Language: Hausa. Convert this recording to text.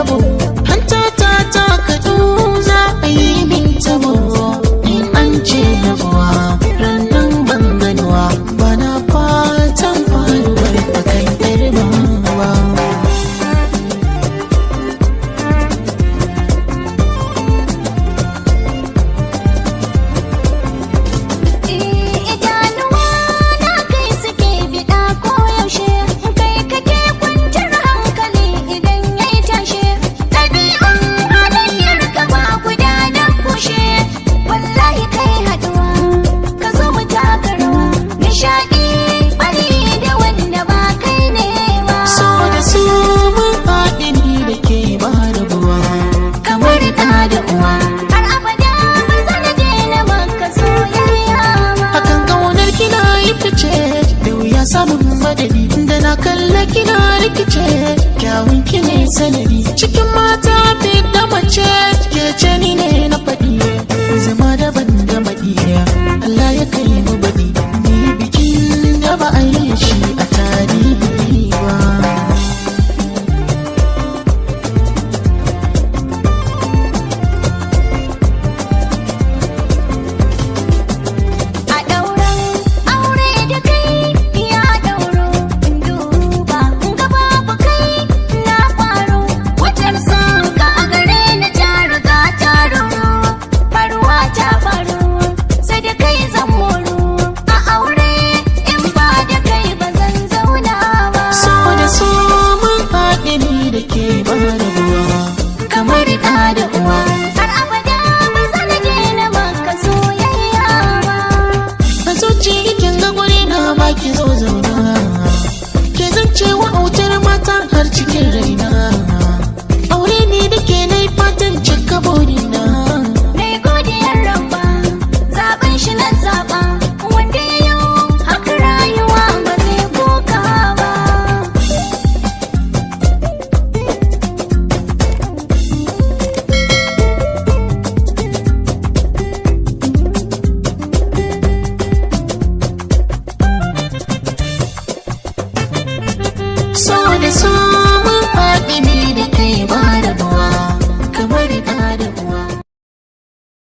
tabo. Hanta ta ta kaɗu za a yi min tabo. In an ce rabuwa rannan ban ganuwa ba na fatan faruwar akan yar ba. Idanuwa na kai suke biɗa koyaushe, kai kake kwantar hankali idan ya yi tashe. Ɗabi'un halayyar ka ba guda da kushe, wallahi kai haɗuwa, ka zo mu taka rawa. Nishaɗi bari da wanda ba kai ne ba. So da su mun haɗi ni da ke ba rabuwa kamar ɗa da uwa. Har abada ba zan daina maka soyayya ba. Hakan ƙaunar kina yi fice da wuya samun madadi da na kalla kina rikice kyawun ki ne sanadi cikin mata fi da mace ke ce ni ne na faɗi zama daban da maɗi Allah ya kai mu baɗi ni bikin da ba a yi shi a tarihi ba. A ɗauran aure da kai ya ɗauro, in duba in ga babu kai na ƙwaro. Wutar son ka a gare ni ta riga ta ruru, faruwa ta faru sai da kai zan moru. A aure in ba da kai ba zan zauna ba. So da so mun haɗe ni da ke ba rabuwa kamar ɗa da uwa. Har abada ba zan daina maka soyayya ba. A zuciya kin ga guri na baki zo zauna. Ke zance wa autar mata har cikin raina. Aure ne da ke nai fatan cika burina. Mai godiyar rabba, zaben shi na zaba, wanda ya yi haka rayuwa ba zai koka ba. So da so